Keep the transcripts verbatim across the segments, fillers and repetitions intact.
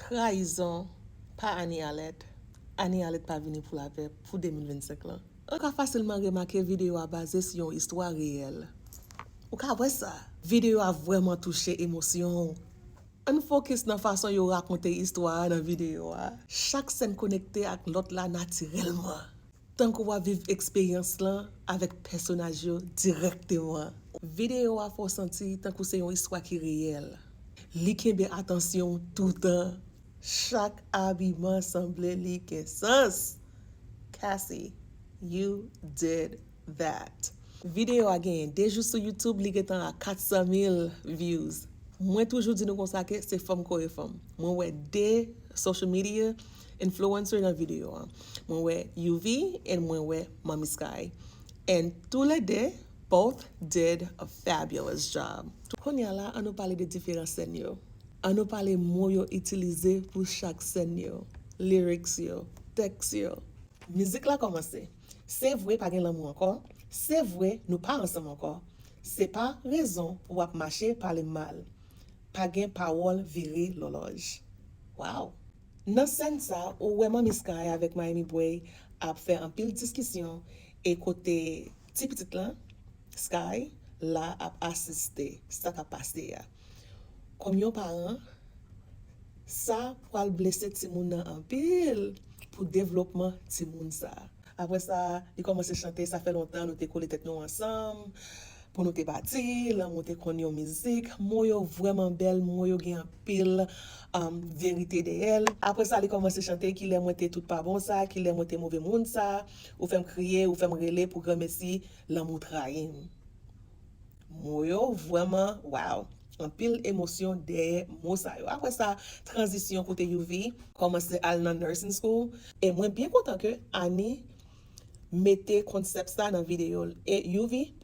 Trayizon pa Annie Alette. Annie Alette pa vini pou lapè pou de mil vennsenk lan. Ou ka fasilman remake videyo a baze sou yon istwa reyèl. Ou ka wè sa. Videyo a vrèman touche emosyon w. Ann fokis nan fason yo rakonte istwa a nan videyo a. Chak sèn konekte ak lòt la natirèlman. Tankou w ap viv eksperyans lan avèk pèsonaj yo dirèkteman. Videyo a fè w santi tankou se yon istwa ki reyèl. Li kenbe atansyon w toutan. Chak abiman sanble li gen sans. Cassie, you did that. Videyo a genyen de jou sou YouTube, li gentan a kat san mil views. Mwen toujou di nou konsa ke se fanm kore fanm. Mwen wè de social media influencer nan videyo a. Mwen wè Youvee and mwen wè Mommy Sky. And tous les deux, both did a fabulous job. Kounye a la, an nou pale de diferan sèn yo. An nou pale mo yo itilize pou chak sèn yo, lyrics yo, tèks yo. Mizik la kòmanse. Se vre pa gen lanmou ankò. Se vre nou pa ansanm ankò. Se pa rezon pou w ap mache pale m mal. Pa gen pawòl vire lòlòj. Wow! Nan sèn sa, ou wè Mommy Sky avèk Miami Boy ap fè anpil diskisyon e kote ti pitit lan, Sky, la ap asiste sa k ap pase a. Kòm yon paran, sa pral blese timoun nan anpil pou devlopman timoun sa. Apre sa, li kòmanse chante, sa fè lontan nou te kole tèt nou ansanm, pou nou te pati, lanmou te konn yon mizik. Mo yo vrèman bèl, mo yo gen anpil um, verite dèyè l. Apre sa, li kòmanse chante, kilè mwen te tout pa bon sa, kilè mwen te move moun sa, ou fè m kriye, ou fè m rele pou granmesi, lanmou trayi m. Mo yo vrèman, wow! Anpil emosyon dèyè mo sa yo. Apre sa, tranzisyon kote Youvee kòmanse al nan nursing school. E mwen byen kontan ke Annie mete konsèp sa nan videyo l. E Youvee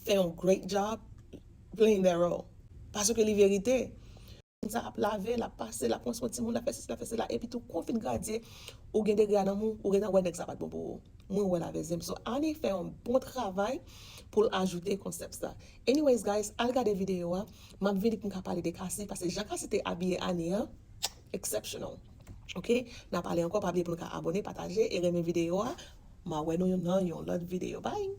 fè yon great job playing that role. Paske li verite. Moun sa ap lave, l ap pase, l ap pran swen timoun, l ap fè sesi, l ap fè sela, epi tou, kou w fin gradye, ou gen degre a nan men w, ou gentan wè nèg sa pa t bon pou ou. Mwen wè l avè zye m. So, Annie fè yon bon travay pou l ajoute konsèp sa. Anyways, guys, al gade videyo a. M ap vini pou m ka pale de Cassie, paske jan Cassie te abiye Annie an, exceptional. Ok? N a pale ankò, pa bliye pou nou ka abòne, pataje e renmen videyo a. M a wè nou nan yon lòt videyo. Bye!